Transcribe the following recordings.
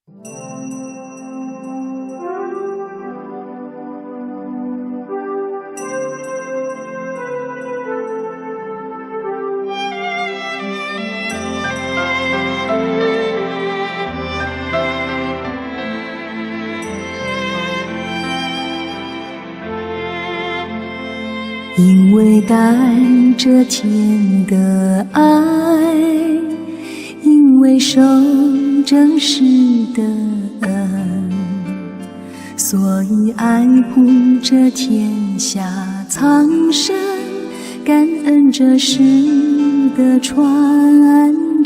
因為帶著天的愛，因為受真實的恩，所以愛護這天下蒼生，感恩這師的傳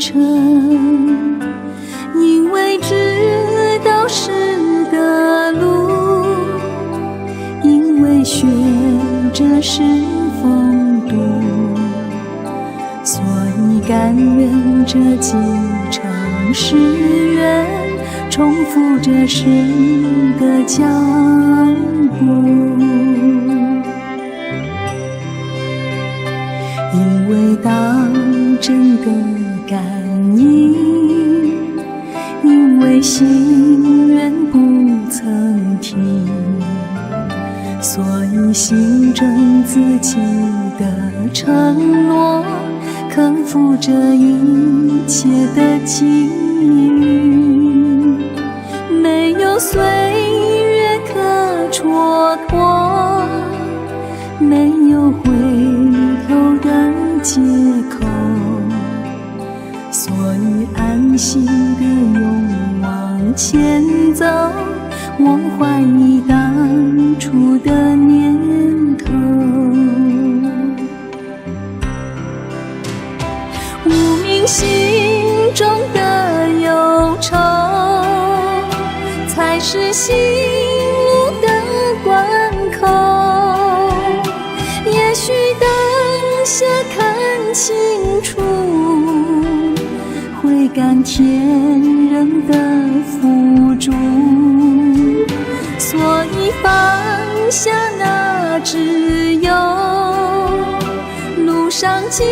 承。因為知道師的路，因為學這師風度，所以甘願這繼承師願，重複這師的腳步。因為當真的感應，因為心願不曾停，所以心正自己的承諾，克服這一切的境遇，沒有歲月可蹉跎，沒有回頭的借口，所以安心的勇往前走，莫懷疑當初的念頭。無名心中的憂愁，才是心路的關口。也許當下看清楚，會感天人的付諸，所以放下那執有，路上經驗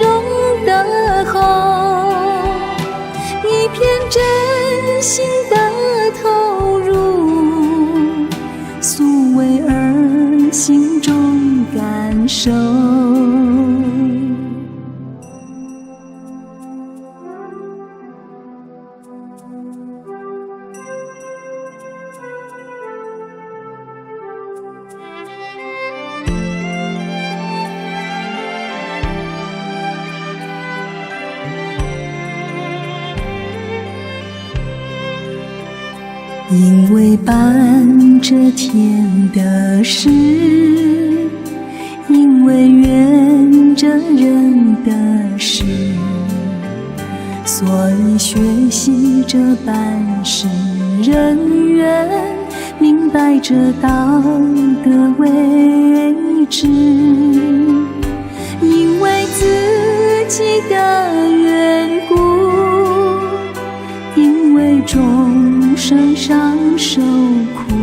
榮得後，一片真心的投入，素為兒心中感受。因為伴著天的事，因為緣著人的事，所以學習這辦事人員，明白這道的位置。因為自己的緣故，因為眾生上受苦，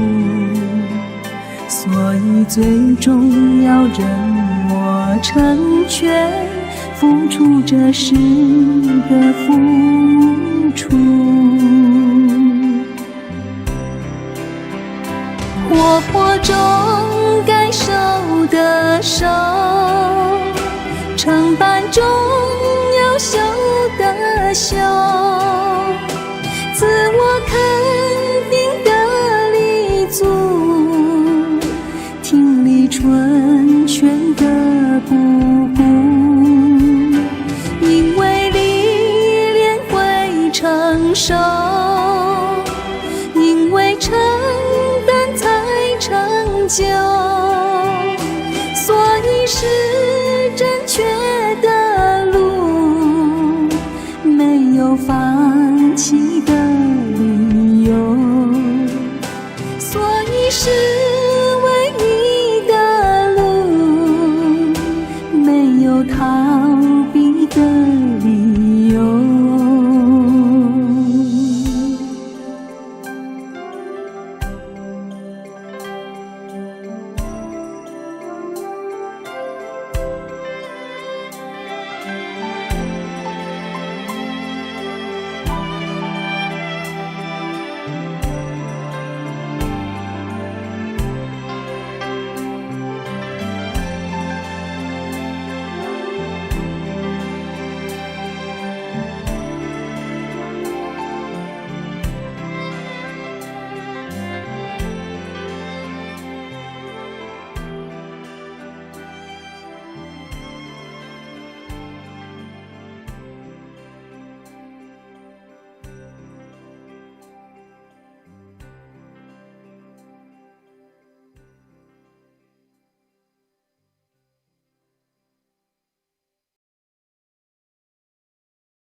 所以最終要人我成全，付出這師的付出。活潑中該受的受，承辦中要修的修，自我肯定的立足，聽力純全的不顧，因為歷練會成熟，因為承擔才成就，所以是。